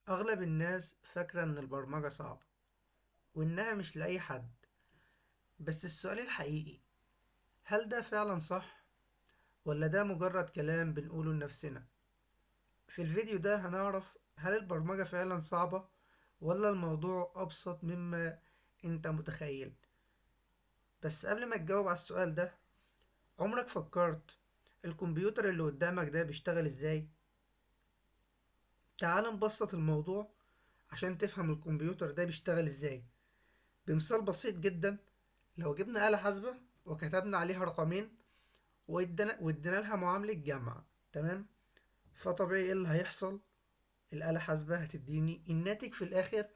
أغلب الناس فاكرة إن البرمجة صعبة وإنها مش لأي حد. بس السؤال الحقيقي، هل ده فعلا صح ولا ده مجرد كلام بنقوله لنفسنا؟ في الفيديو ده هنعرف هل البرمجة فعلا صعبة ولا الموضوع أبسط مما أنت متخيل. بس قبل ما تجاوب على السؤال ده، عمرك فكرت الكمبيوتر اللي قدامك ده بيشتغل إزاي؟ تعال نبسط الموضوع عشان تفهم الكمبيوتر ده بيشتغل إزاي بمثال بسيط جدا. لو جبنا آلة حاسبة وكتبنا عليها رقمين وادينا لها معاملة جمع، تمام؟ فطبيعي ايه اللي هيحصل؟ الآلة حاسبة هتديني الناتج في الآخر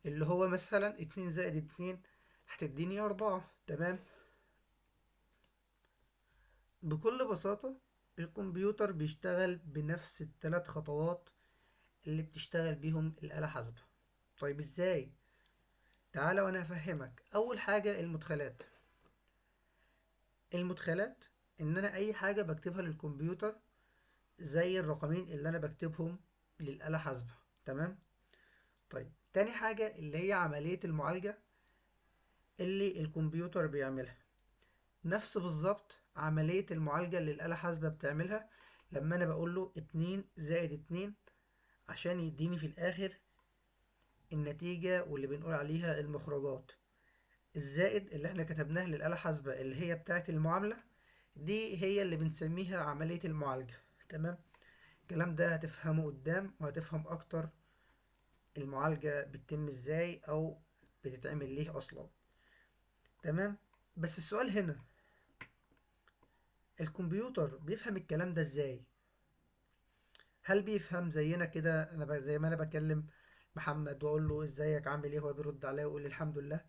اللي هو مثلا 2 + 2 هتديني 4، تمام؟ بكل بساطة الكمبيوتر بيشتغل بنفس الثلاث خطوات اللي بتشتغل بيهم الآلة حاسبة. طيب ازاي؟ تعالى وانا هفهمك. اول حاجة المدخلات. المدخلات ان انا اي حاجة بكتبها للكمبيوتر زي الرقمين اللي انا بكتبهم للآلة حاسبة، تمام؟ طيب تاني حاجة اللي هي عملية المعالجة اللي الكمبيوتر بيعملها، نفس بالظبط عملية المعالجة اللي الآلة حاسبة بتعملها لما انا بقول له 2 + 2 عشان يديني في الاخر النتيجة واللي بنقول عليها المخرجات. الزائد اللي احنا كتبناه للآلة حاسبة اللي هي بتاعة المعاملة دي هي اللي بنسميها عملية المعالجة، تمام؟ الكلام ده هتفهمه قدام وهتفهم اكتر المعالجة بتتم ازاي او بتتعمل ليه اصلا، تمام؟ بس السؤال هنا، الكمبيوتر بيفهم الكلام ده ازاي؟ هل بيفهم زينا كده؟ انا زي ما انا بكلم محمد واقول له ازيك عامل ايه، هو بيرد عليا ويقول لي الحمد لله،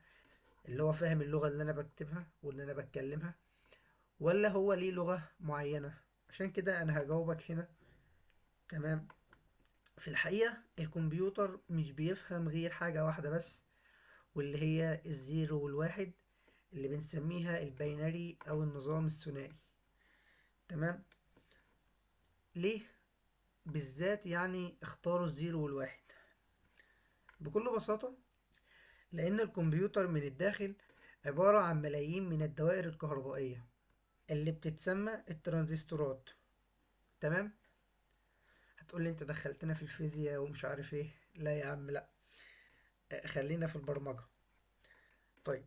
اللي هو فاهم اللغة اللي انا بكتبها واللي انا بتكلمها، ولا هو ليه لغة معينة؟ عشان كده انا هجاوبك هنا، تمام؟ في الحقيقة الكمبيوتر مش بيفهم غير حاجة واحدة بس، واللي هي ال zero والواحد، اللي بنسميها ال binary او النظام الثنائي، تمام؟ ليه بالذات يعني اختاروا ال zero والواحد؟ بكل بساطة لأن الكمبيوتر من الداخل عبارة عن ملايين من الدوائر الكهربائية اللي بتتسمى الترانزستورات، تمام؟ هتقولي انت دخلتنا في الفيزياء ومش عارف ايه، لا يا عم لا، خلينا في البرمجة. طيب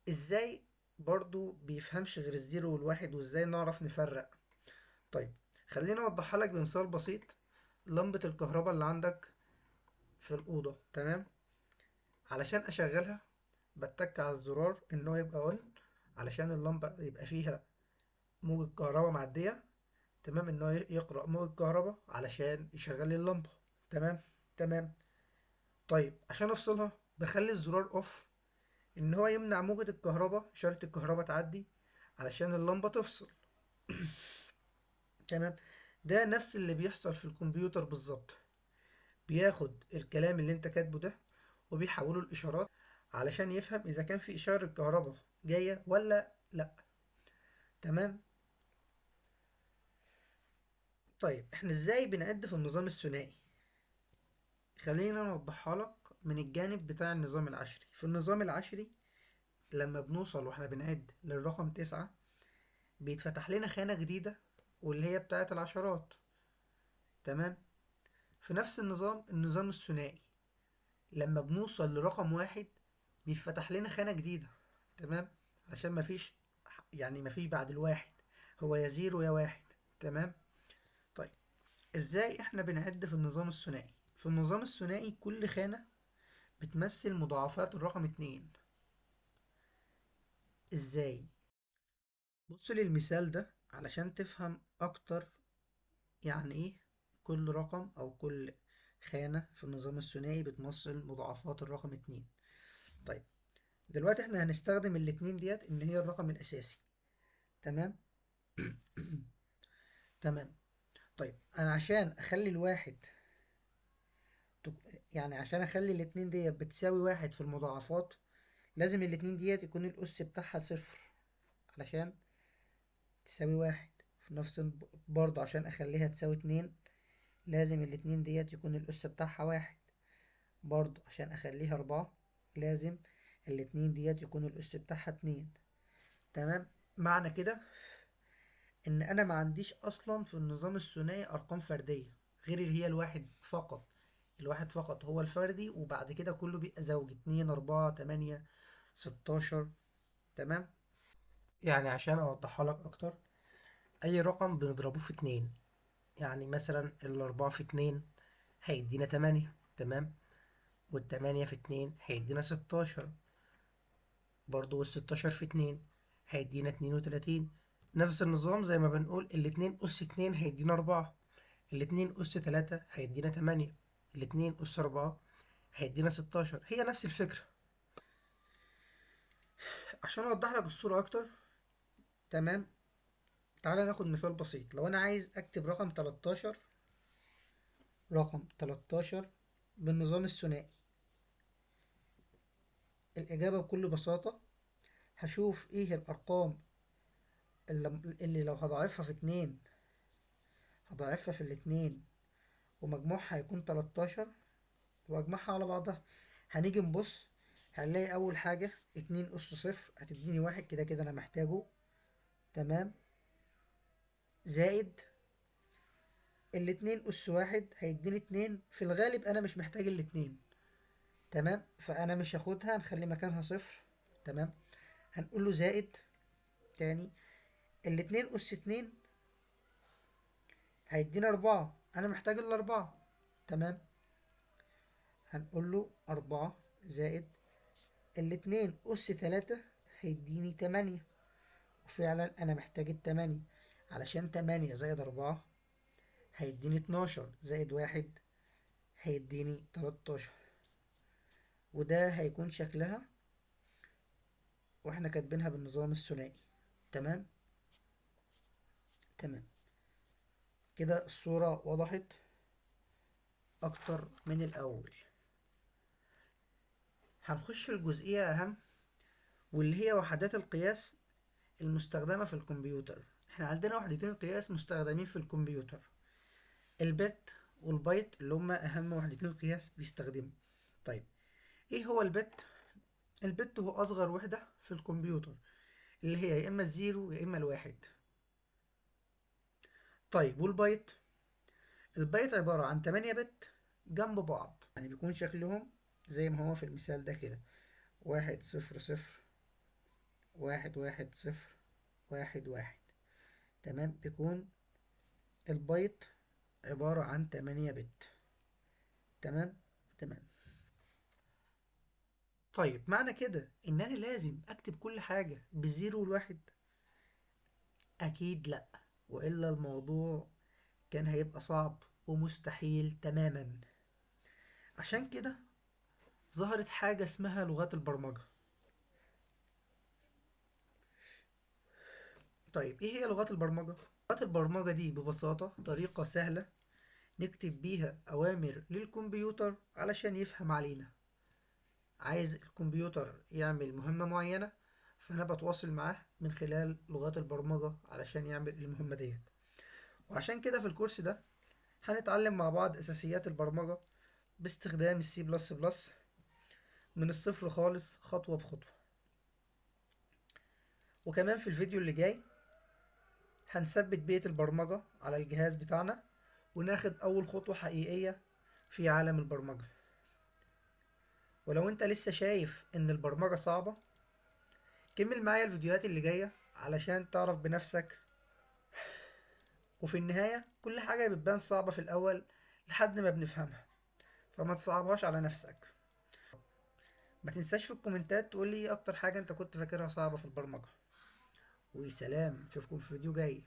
ازاي برضو بيفهمش غير ال zero والواحد وازاي نعرف نفرق؟ طيب خلينا اوضحها لك بمثال بسيط. لمبة الكهرباء اللي عندك في الأوضة، تمام؟ علشان أشغلها بتك على الزرار إن هو يبقى on علشان اللمبة يبقى فيها موجة كهرباء معدية، تمام؟ إن هو يقرأ موجة كهرباء علشان يشغل لي اللمبة، تمام؟ تمام. طيب عشان أفصلها بخلي الزرار off إن هو يمنع موجة الكهرباء، إشارة الكهرباء تعدي علشان اللمبة تفصل، تمام؟ ده نفس اللي بيحصل في الكمبيوتر بالظبط، بياخد الكلام اللي انت كاتبه ده وبيحوله لإشارات علشان يفهم إذا كان في إشارة كهرباء جاية ولا لأ، تمام؟ طيب احنا ازاي بنعد في النظام الثنائي؟ خلينا نوضحها لك من الجانب بتاع النظام العشري. في النظام العشري لما بنوصل واحنا بنعد للرقم 9 بيتفتح لنا خانة جديدة واللي هي بتاعة العشرات، تمام؟ في نفس النظام، النظام الثنائي، لما بنوصل لرقم 1 بيتفتح لنا خانة جديدة، تمام؟ عشان مفيش، يعني مفيش بعد الواحد، هو يا zero يا واحد، تمام؟ طيب ازاي احنا بنعد في النظام الثنائي؟ في النظام الثنائي كل خانة بتمثل مضاعفات الرقم 2. ازاي؟ بص للمثال ده علشان تفهم اكتر يعني ايه كل رقم او كل خانة في النظام الثنائي بتمثل مضاعفات الرقم 2. طيب دلوقتي احنا هنستخدم الاتنين ديت ان هي الرقم الاساسي، تمام؟ تمام. طيب انا عشان اخلي الواحد يعني عشان اخلي الاتنين ديت بتساوي 1 في المضاعفات، لازم الاتنين ديت يكون الاس بتاعها 0 علشان تساوي 1. في نفس برضه عشان اخليها تساوي 2 لازم الاتنين ديت يكون الأس بتاعها 1. برضو عشان أخليها 4 لازم الاتنين ديت يكون الأس بتاعها 2. تمام. معنى كده إن أنا ما عنديش أصلا في النظام الثنائي أرقام فردية غير اللي هي الواحد فقط. الواحد فقط هو الفردي، وبعد كده كله بيبقى زوجي، 2 4 8 16. تمام. يعني عشان أوضحها لك أكتر، أي رقم بنضربوه في 2، يعني مثلا الأربعة في 2 هيدينا 8، تمام، والتمانية في 2 هيدينا 16 برضو، والستاشر في 2 هيدينا 32. نفس النظام زي ما بنقول الاتنين أس 2 هيدينا 4، الاتنين أس 3 هيدينا 8، الاتنين أس 4 هيدينا 16. هي نفس الفكرة. عشان أوضح لك الصورة أكتر، تمام، تعالى ناخد مثال بسيط. لو أنا عايز أكتب رقم 13، رقم 13 بالنظام الثنائي، الإجابة بكل بساطة هشوف إيه الأرقام اللي لو هضاعفها في 2، هضاعفها في الاتنين ومجموعها هيكون 13، وأجمعها على بعضها. هنيجي نبص هنلاقي أول حاجة 2 أس 0 هتديني 1، كده كده أنا محتاجه، تمام، زائد الاتنين أس 1 هيديني 2، في الغالب أنا مش محتاج الاتنين، تمام، فأنا مش هاخدها، هنخلي مكانها 0، تمام. هنقول له زائد تاني الاتنين أس 2 هيدينا 4، أنا محتاج ال4، تمام، هنقول له 4 زائد الاتنين أس 3 هيديني 8، وفعلا أنا محتاج التمانية علشان 8 زائد 4 هيديني 12 زائد 1 هيديني 13. وده هيكون شكلها واحنا كاتبينها بالنظام الثنائي. تمام، تمام كده الصورة وضحت أكتر من الأول. هنخش الجزئية أهم واللي هي وحدات القياس المستخدمة في الكمبيوتر. احنا عندنا وحدتين قياس مستخدمين في الكمبيوتر، البت والبايت، اللي هما أهم وحدتين قياس بيستخدموا. طيب ايه هو البت؟ البت هو أصغر وحدة في الكمبيوتر، اللي هي يا إما الزيرو يا إما الواحد. طيب والبايت؟ البايت عبارة عن 8 بت جنب بعض، يعني بيكون شكلهم زي ما هو في المثال ده كده، 1 0 0 1 1 0 1 1، تمام. بيكون البايت عبارة عن 8 بت. تمام، تمام. طيب معنى كده إن أنا لازم أكتب كل حاجة بالزيرو والواحد؟ أكيد لأ، وإلا الموضوع كان هيبقى صعب ومستحيل تماما. عشان كده ظهرت حاجة اسمها لغات البرمجة. طيب ايه هي لغات البرمجة؟ لغات البرمجة دي ببساطة طريقة سهلة نكتب بيها أوامر للكمبيوتر علشان يفهم علينا. عايز الكمبيوتر يعمل مهمة معينة، فأنا بتواصل معاه من خلال لغات البرمجة علشان يعمل المهمة ديت. وعشان كده في الكورس ده هنتعلم مع بعض أساسيات البرمجة باستخدام السي بلس بلس من الصفر خالص، خطوة بخطوة. وكمان في الفيديو اللي جاي هنثبت بيئة البرمجة على الجهاز بتاعنا وناخد أول خطوة حقيقية في عالم البرمجة. ولو انت لسه شايف ان البرمجة صعبة، كمل معايا الفيديوهات اللي جاية علشان تعرف بنفسك. وفي النهاية كل حاجة بتبان صعبة في الأول لحد ما بنفهمها، فما تصعبهاش على نفسك. ما تنساش في الكومنتات تقولي ايه أكتر حاجة انت كنت فاكرها صعبة في البرمجة. وسلام، نشوفكم في فيديو جاي.